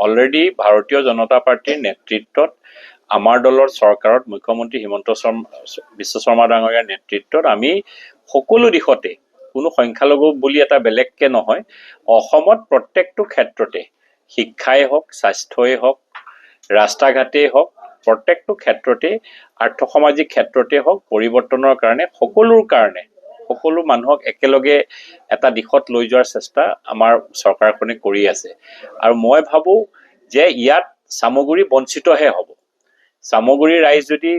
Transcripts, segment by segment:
Already ভাৰতীয় জনতা পাৰ্টীৰ নেতৃত্বত, আমাৰ দলৰ চৰকাৰত, মুখ্যমন্ত্ৰী হিমন্ত বিশ্ব শৰ্মা ডাঙৰীয়াৰ নেতৃত্বত আমি সকলো দিশতে, কোনো সংখ্যালঘু বুলি এটা বেলেগকে নহয়, অসমত প্ৰত্যেকটো ক্ষেত্ৰতে, শিক্ষাই হওক, স্বাস্থ্যই হওক, ৰাস্তা ঘাটেই হওক, প্ৰত্যেকটো ক্ষেত্ৰতে, আৰ্থসামাজিক ক্ষেত্ৰতে হওক, পৰিৱৰ্তনৰ কাৰণে, সকলোৰ কাৰণে, সকলো মানুহক একেলগে এটা দিশত লৈ যোৱাৰ চেষ্টা আমাৰ চৰকাৰখনে কৰি আছে। আৰু মই ভাবোঁ যে ইয়াত চামগুৰি বঞ্চিতহে হ'ব। চামগুৰি ৰাইজ যদি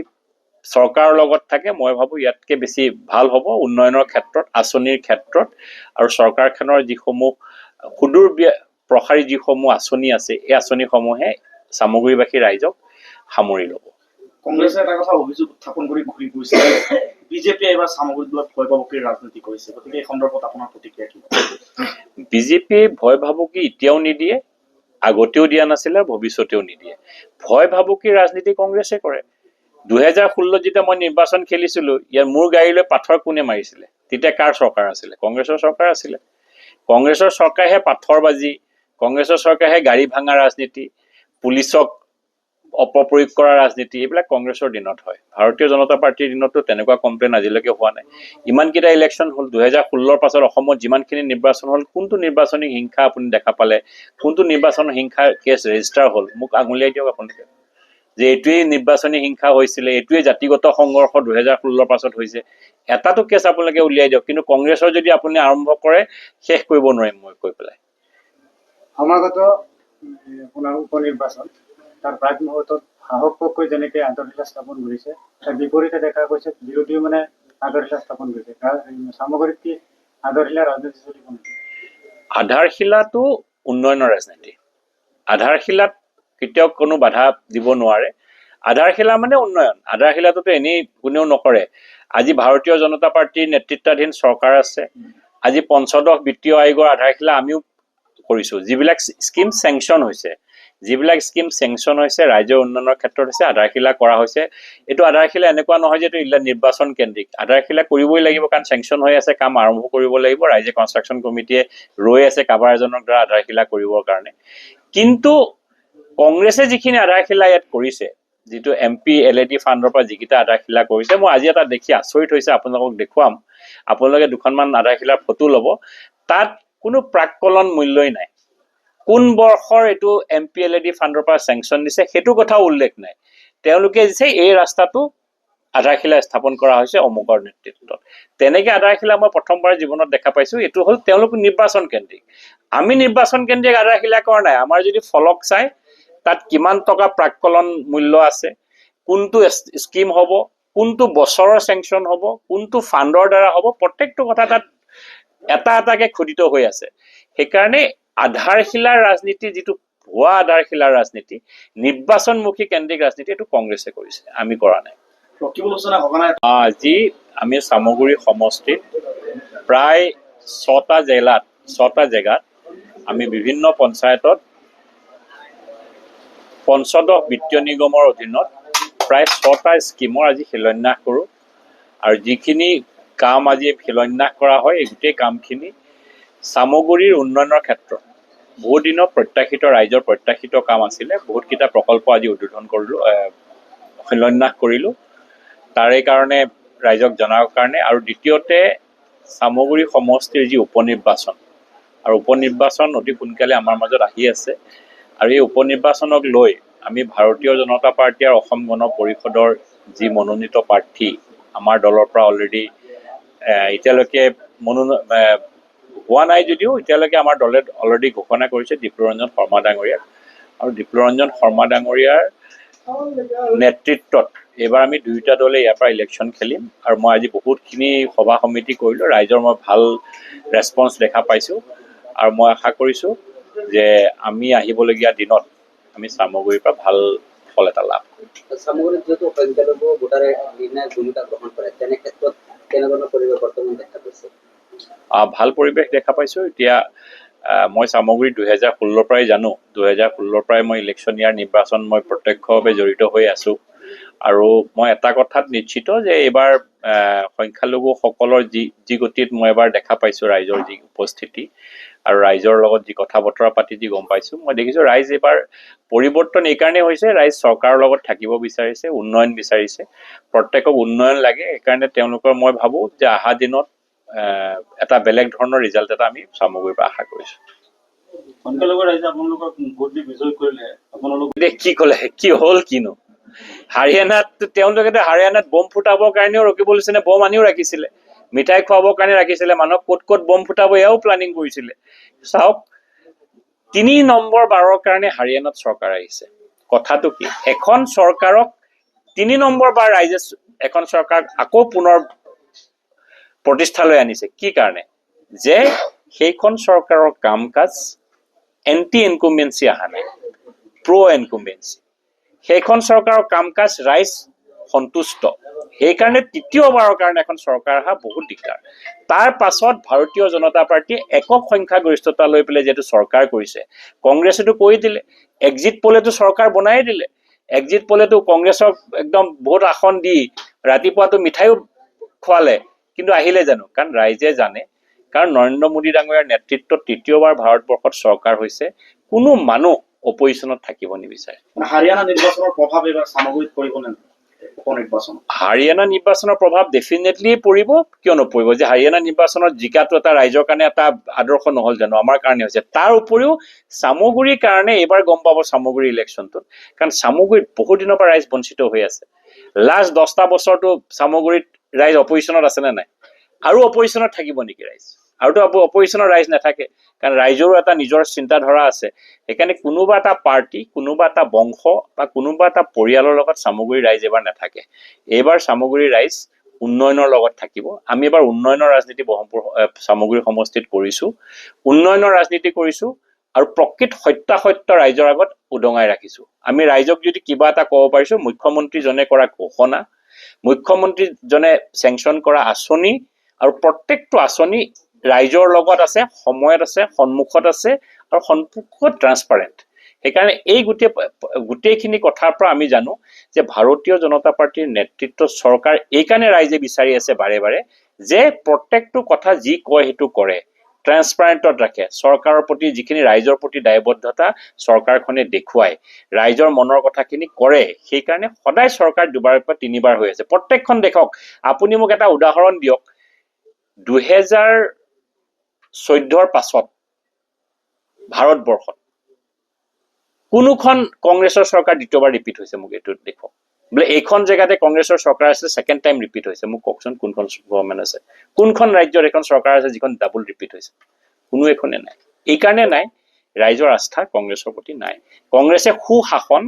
চৰকাৰৰ লগত থাকে, মই ভাবোঁ ইয়াতকে বেছি ভাল হ'ব উন্নয়নৰ ক্ষেত্ৰত, আঁচনিৰ ক্ষেত্ৰত আৰু চৰকাৰখনৰ যিসমূহ সুদূৰ প্ৰসাৰী যিসমূহ আঁচনি আছে, এই আঁচনিসমূহে চামগুৰিবাসী ৰাইজক সামৰি ল'ব। কংগ্ৰেছে এটা কথা অভিযোগ উত্থাপন কৰি ঘূৰি ফুৰিছে, বিজেপিয়ে এইবাৰ চামগুৰিত বোলে ভয় ভাবুকিৰ ৰাজনীতি কৰিছে। গতিকে এই সন্দৰ্ভত আপোনাৰ প্ৰতিক্ৰিয়া কি? বিজেপিয়ে ভয় ভাবুকি এতিয়াও নিদিয়ে, আগতেও দিয়া নাছিলে, ভৱিষ্যতেও নিদিয়ে। ভয় ভাবুকিৰ ৰাজনীতি কংগ্ৰেছে কৰে। 2016ত যেতিয়া মই নিৰ্বাচন খেলিছিলো, ইয়াৰ মোৰ গাড়ীলৈ পাথৰ কোনে মাৰিছিলে? তেতিয়া কাৰ চৰকাৰ আছিলে? কংগ্ৰেছৰ চৰকাৰ আছিলে। কংগ্ৰেছৰ চৰকাৰেহে পাথৰবাজি, কংগ্ৰেছৰ চৰকাৰেহে গাড়ী ভাঙা ৰাজনীতি, পুলিচক অপপ্ৰয়োগ কৰা ৰাজনীতি, এইবিলাক কংগ্ৰেছৰ দিনত হয়। ভাৰতীয় জনতা পাৰ্টীৰ দিনততো তেনেকুৱা কমপ্লেইন আজিলৈকে হোৱা নাই। ইমানকেইটা ইলেকশ্যন হ'ল, 2016ৰ পাছত অসমত যিমানখিনি নিৰ্বাচন হ'ল, কোনটো নিৰ্বাচনী হিংসা আপুনি দেখা পালে? কোনটো নিৰ্বাচনৰ হিংসাৰ কেছ ৰেজিষ্টাৰ হ'ল? মোক আঙুলিয়াই দিয়ক আপোনালোকে যে এইটোৱেই নিৰ্বাচনী হিংসা হৈছিলে, এইটোৱেই জাতিগত সংঘৰ্ষ 2016ৰ পাছত হৈছে। এটাতো কেছ আপোনালোকে উলিয়াই দিয়ক। কিন্তু কংগ্ৰেছৰ যদি আপুনি আৰম্ভ কৰে, শেষ কৰিব নোৱাৰিম মই কৈ পেলাই। সমাগত আপোনাৰ উপ নিৰ্বাচন, তাৰ প্ৰাক মুহূৰ্তত শাসক পক্ষই যেনেকে আধাৰশিলা স্থাপন কৰিছে, তাৰ বিপৰীতে দেখা গৈছে বিৰোধীও মানে আধাৰশিলা স্থাপন কৰিছে। চামগুৰিত কি আধাৰশিলা ৰাজনীতি চলিব নেকি? আধাৰশিলাটো উন্নয়নৰ ৰাজনীতি। আধাৰশিলাত কেতিয়াও কোনো বাধা দিব নোৱাৰে। আধাৰশিলা মানে উন্নয়ন। আধাৰশিলাটোতো এনেই কোনেও নকৰে। আজি ভাৰতীয় জনতা পাৰ্টীৰ নেতৃত্বাধীন চৰকাৰ আছে। আজি পঞ্চদশ বিত্তীয় আয়োগৰ আধাৰশিলা আমিও কৰিছোঁ। যিবিলাক স্কীম চেংচন হৈছে, যিবিলাক স্কীম চেংচন হৈছে, ৰাজ্যৰ উন্নয়নৰ ক্ষেত্ৰত হৈছে, আধাৰশিলা কৰা হৈছে। এইটো আধাৰশিলা এনেকুৱা নহয় যে এইটো নিৰ্বাচন কেন্দ্ৰিক। আধাৰশিলা কৰিবই লাগিব, কাৰণ চেংচন হৈ আছে, কাম আৰম্ভ কৰিব লাগিব। ৰাইজে, কনষ্ট্ৰাকশ্যন কমিটিয়ে ৰৈ আছে কাৰোবাৰ এজনৰ দ্বাৰা আধাৰশিলা কৰিবৰ কাৰণে। কিন্তু কংগ্ৰেছে যিখিনি আধাৰশিলা ইয়াত কৰিছে, যিটো এমপিএলএডি ফাণ্ডৰ পৰা যিকেইটা আধাৰশিলা কৰিছে, মই আজি এটা দেখি আচৰিত হৈছে, আপোনালোকক দেখুৱাম। আপোনালোকে দুখনমান আধাৰশিলাৰ ফটো ল'ব। তাত কোনো প্ৰাককলন মূল্যই নাই। কোন বৰ্ষৰ এইটো এমপিএলএডি ফাণ্ডৰ পৰা চেংচন দিছে, সেইটো কথাও উল্লেখ নাই। তেওঁলোকে দিছে এই ৰাস্তাটো আধাৰশিলা স্থাপন কৰা হৈছে অমুকৰ নেতৃত্বত। তেনেকে আধাৰশিলা মই প্ৰথমবাৰ জীৱনত দেখা পাইছো। এইটো হ'ল তেওঁলোক নিৰ্বাচন কেন্দ্ৰিক। আমি নিৰ্বাচন কেন্দ্ৰিক আধাৰশিলা কৰা নাই। আমাৰ যদি ফলক চাই, তাত কিমান টকা প্ৰাককলন মূল্য আছে, কোনটো স্কীম হ'ব, কোনটো বছৰৰ চেংচন হ'ব, কোনটো ফাণ্ডৰ দ্বাৰা হ'ব, প্ৰত্যেকটো কথা তাত এটা এটাকে খোদিত হৈ আছে। সেইকাৰণে আধাৰশিলাৰ ৰাজনীতি, যিটো ভুৱা আধাৰশিলাৰ ৰাজনীতি, নিৰ্বাচনমুখী কেন্দ্ৰিক ৰাজনীতি, এইটো কংগ্ৰেছে কৰিছে, আমি কৰা নাই। ৰকিবুল হুছেইনে সঘনাই আজি আমি চামগুৰি সমষ্টিত প্ৰায় ছটা জিলাত, ছটা জেগাত আমি বিভিন্ন পঞ্চায়তত পঞ্চদশ বিত্তীয় নিগমৰ অধীনত প্ৰায় ছটা স্কীমৰ আজি শিলান্যাস কৰোঁ। আৰু যিখিনি কাম আজি শিলান্যাস কৰা হয়, এই গোটেই কামখিনি চামগুৰিৰ উন্নয়নৰ ক্ষেত্ৰত বহুত দিনৰ প্ৰত্যাশিত, ৰাইজৰ প্ৰত্যাশিত কাম আছিলে। বহুতকেইটা প্ৰকল্প আজি উদ্বোধন কৰিলোঁ, শিলান্যাস কৰিলোঁ, তাৰে কাৰণে ৰাইজক জনাৰ কাৰণে। আৰু দ্বিতীয়তে চামগুৰি সমষ্টিৰ যি উপ নিৰ্বাচন, আৰু উপ নিৰ্বাচন অতি সোনকালে আমাৰ মাজত আহি আছে, আৰু এই উপ নিৰ্বাচনক লৈ আমি ভাৰতীয় জনতা পাৰ্টী আৰু অসম গণ পৰিষদৰ যি মনোনীত প্ৰাৰ্থী, আমাৰ দলৰ পৰা অলৰেডি এতিয়ালৈকে মনোনয়ন হোৱা নাই যদিও এতিয়ালৈকে আমাৰ দলে অলৰেডি ঘোষণা কৰিছে দীপুৰঞ্জন শৰ্মা ডাঙৰীয়াক। আৰু দীপুৰঞ্জন শৰ্মা ডাঙৰীয়াৰ নেতৃত্বত এইবাৰ আমি দুয়োটা দলে ইয়াৰ পৰা ইলেকশ্যন খেলিম। আৰু মই আজি বহুতখিনি সভা সমিতি কৰিলোঁ, ৰাইজৰ মই ভাল ৰেছপন্স দেখা পাইছোঁ। আৰু মই আশা কৰিছোঁ যে আমি আহিবলগীয়া দিনত আমি চামগুৰিৰ পৰা ভাল ফল এটা লাভ কৰিম। চামগুৰিত যিহেতু সংখ্যালঘু ভোটাৰে নিৰ্ণায়ক ভূমিকা গ্ৰহণ কৰে, তেনে ক্ষেত্ৰত কেনেধৰণৰ পৰিৱেশ বৰ্তমান দেখা গৈছে? ভাল পৰিৱেশ দেখা পাইছোঁ। এতিয়া মই চামগুৰি 2016ৰ পৰাই জানো। 2016ৰ পৰাই মই ইলেকশ্যন, ইয়াৰ নিৰ্বাচন মই প্ৰত্যক্ষভাৱে জড়িত হৈ আছোঁ। আৰু মই এটা কথাত নিশ্চিত যে এইবাৰ সংখ্যালঘুসকলৰ যি যি গতিত মই এবাৰ দেখা পাইছোঁ, ৰাইজৰ যি উপস্থিতি আৰু ৰাইজৰ লগত যি কথা বতৰা পাতি যি গম পাইছোঁ, মই দেখিছোঁ ৰাইজ এইবাৰ পৰিৱৰ্তন এইকাৰণেই হৈছে, ৰাইজ চৰকাৰৰ লগত থাকিব বিচাৰিছে, উন্নয়ন বিচাৰিছে, প্ৰত্যেকক উন্নয়ন লাগে। সেইকাৰণে তেওঁলোকৰ মই ভাবোঁ যে অহা দিনত এটা বেলেগ ধৰণৰ ৰিজাল্ট এটা আমি চামগুৰিৰ পৰা আশা কৰিছোঁ। সংখ্যালঘু ৰাইজে আপোনালোকক ভোট দি বিজয়ী কৰিলে, আপোনালোক এতিয়া কি ক'লে, কি হ'ল, কিনো হাৰিয়ানাত তেওঁলোকেতো হাৰিয়ানাত বম ফুটাবৰ কাৰণেও ৰখিব লৈছে নে, বম আনিও ৰাখিছিলে, মিঠাই খুৱাবৰ কাৰণে ৰাখিছিলে, মানুহক ক'ত ক'ত বম ফুটাব এয়াও প্লানিং কৰিছিলে। চাওক, 3 নম্বৰ বাৰৰ কাৰণে হাৰিয়ানাত চৰকাৰ আহিছে। কথাটো কি, এখন চৰকাৰক 3 নম্বৰ বাৰ ৰাইজে এখন চৰকাৰক আকৌ পুনৰ প্ৰতিষ্ঠালৈ আনিছে কি কাৰণে? যে সেইখন চৰকাৰৰ কাম কাজ এণ্টি ইনকুম্বেঞ্চি অহা নাই, প্ৰ' ইনকুম্বেঞ্চি। সেইখন চৰকাৰৰ কাম কাজ ৰাইজ সন্তুষ্ট, সেইকাৰণে তৃতীয়বাৰৰ কাৰণে এখন চৰকাৰ অহা বহুত দিগদাৰ। তাৰ পাছত ভাৰতীয় জনতা পাৰ্টীয়ে একক সংখ্যাগৰিষ্ঠতা লৈ পেলাই যিহেতু চৰকাৰ কৰিছে, কংগ্ৰেছেতো কৰি দিলে, এক্সিট পলেতো চৰকাৰ বনাই দিলে, এক্সিট পলেতো কংগ্ৰেছক একদম বহুত আসন দি ৰাতিপুৱাটো মিঠাইও খুৱালে, কিন্তু আহিলে জানো? কাৰণ ৰাইজে জানে, কাৰণ নৰেন্দ্ৰ মোদী ডাঙৰীয়াৰ নেতৃত্বত তৃতীয়বাৰ ভাৰতবৰ্ষত চৰকাৰ হৈছে, কোনো মানুহ অপজিশ্যনত থাকিব নিবিচাৰে। মানে হাৰিয়ানা নিৰ্বাচনৰ প্ৰভাৱ এইবাৰ চামগুৰিত পৰিব নে উপ নিৰ্বাচন? হাৰিয়ানা নিৰ্বাচনৰ প্ৰভাৱ ডেফিনেটলি পৰিব, কিয় নপৰিব? যে হাৰিয়ানা নিৰ্বাচনত জিকাটো এটা ৰাইজৰ কাৰণে এটা আদৰ্শ নহ'ল জানো? আমাৰ কাৰণে হৈছে। তাৰ উপৰিও চামগুৰিৰ কাৰণে এইবাৰ গম পাব চামগুৰি ইলেকশ্যনটোত, কাৰণ চামগুৰিত বহুত দিনৰ পৰা ৰাইজ বঞ্চিত হৈ আছে। লাষ্ট 10টা বছৰটো চামগুৰিত ৰাইজ অপজিশ্যনত আছে নে নাই? আৰু অপজিশ্যনত থাকিব নেকি ৰাইজ? আৰুতো অপজিশ্যনৰ ৰাইজ নাথাকে, কাৰণ ৰাইজৰো এটা নিজৰ চিন্তাধাৰা আছে। সেইকাৰণে কোনোবা এটা পাৰ্টি, কোনোবা এটা বংশ বা কোনোবা এটা পৰিয়ালৰ লগত চামগুৰি ৰাইজ এইবাৰ নাথাকে। এইবাৰ চামগুৰি ৰাইজ উন্নয়নৰ লগত থাকিব। আমি এবাৰ উন্নয়নৰ ৰাজনীতি বহৰমপুৰ চামগুৰি সমষ্টিত কৰিছো, উন্নয়নৰ ৰাজনীতি কৰিছো আৰু প্ৰকৃত সত্যাসত্য ৰাইজৰ আগত উদঙাই ৰাখিছো। আমি ৰাইজক যদি কিবা এটা ক'ব পাৰিছো, মুখ্যমন্ত্ৰীজনে কৰা ঘোষণা, মুখ্যমন্ত্ৰীজনে চেংচন কৰা আঁচনি আৰু প্ৰত্যেকটো আঁচনি ৰাইজৰ লগত আছে, সময়ত আছে, সন্মুখত আছে আৰু সন্মুখত ট্ৰান্সপাৰেণ্ট। সেইকাৰণে এই গোটেইখিনি কথাৰ পৰা আমি জানো যে ভাৰতীয় জনতা পাৰ্টীৰ নেতৃত্বত চৰকাৰ এইকাৰণে ৰাইজে বিচাৰি আছে বাৰে বাৰে যে প্ৰত্যেকটো কথা যি কয় সেইটো কৰে, ট্ৰেন্সপাৰেণ্টত ৰাখে, চৰকাৰৰ প্ৰতি যিখিনি ৰাইজৰ প্ৰতি দায়বদ্ধতা চৰকাৰখনে দেখুৱায়, ৰাইজৰ মনৰ কথাখিনি কৰে। সেইকাৰণে সদায় চৰকাৰ দুবাৰৰ পৰা তিনিবাৰ হৈ আছে প্ৰত্যেকখন দেশক। আপুনি মোক এটা উদাহৰণ দিয়ক, 2014ৰ পাছত ভাৰতবৰ্ষত কোনোখন কংগ্ৰেছৰ চৰকাৰ দ্বিতীয়বাৰ ৰিপিট হৈছে? মোক এইটো দেখুৱাওক, বোলে এইখন জেগাতে কংগ্ৰেছৰ চৰকাৰ আছে, ছেকেণ্ড টাইম ৰিপিট হৈছে। মোক কওকচোন কোনখন গভৰ্ণমেণ্ট আছে, কোনখন ৰাজ্যত এখন চৰকাৰ আছে যিখন ডাবল ৰিপিট হৈছে? কোনো এখনে নাই। এইকাৰণে নাই, ৰাইজৰ আস্থা কংগ্ৰেছৰ প্ৰতি নাই। কংগ্ৰেছে সুশাসন,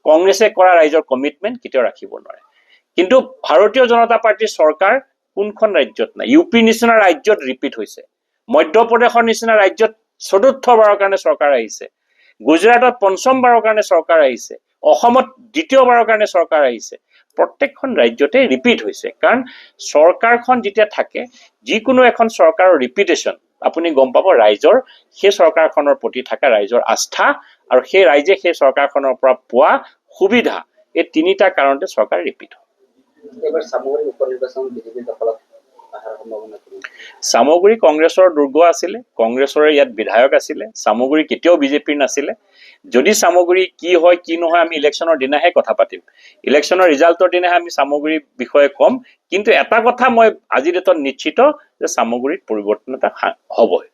কংগ্ৰেছে কৰা ৰাইজৰ কমিটমেণ্ট কেতিয়াও ৰাখিব নোৱাৰে। কিন্তু ভাৰতীয় জনতা পাৰ্টীৰ চৰকাৰ কোনখন ৰাজ্যত নাই? ইউ পিৰ নিচিনা ৰাজ্যত ৰিপিট হৈছে, মধ্যপ্ৰদেশৰ নিচিনা ৰাজ্যত চতুৰ্থবাৰৰ কাৰণে চৰকাৰ আহিছে, গুজৰাটত পঞ্চমবাৰৰ কাৰণে চৰকাৰ আহিছে, অসমত দ্বিতীয়বাৰৰ কাৰণে চৰকাৰ আহিছে। প্ৰত্যেকখন ৰাজ্যতে ৰিপিট হৈছে, কাৰণ চৰকাৰখন যেতিয়া থাকে, যিকোনো এখন চৰকাৰৰ ৰিপিটেশ্যন আপুনি গম পাব ৰাইজৰ সেই চৰকাৰখনৰ প্ৰতি থকা ৰাইজৰ আস্থা আৰু সেই ৰাইজে সেই চৰকাৰখনৰ পৰা পোৱা সুবিধা, এই তিনিটা কাৰণতে চৰকাৰ ৰিপিট হয়। এইবাৰ চামগুৰি উপ নিৰ্বাচন বিজেপিৰ দখলত অহাৰ সম্ভাৱনা কিমান? চামগুৰি কংগ্ৰেছৰ দুৰ্গ আছিলে, কংগ্ৰেছৰে ইয়াত বিধায়ক আছিলে, চামগুৰি কেতিয়াও বিজেপিৰ নাছিলে। যদি চামগুৰি কি হয় কি নহয় আমি ইলেকশ্যনৰ দিনাহে কথা পাতিম, ইলেকশ্যনৰ ৰিজাল্টৰ দিনাহে আমি চামগুৰিৰ বিষয়ে ক'ম। কিন্তু এটা কথা মই আজিৰ ডেটত নিশ্চিত যে চামগুৰিত পৰিৱৰ্তন এটা হ'বই।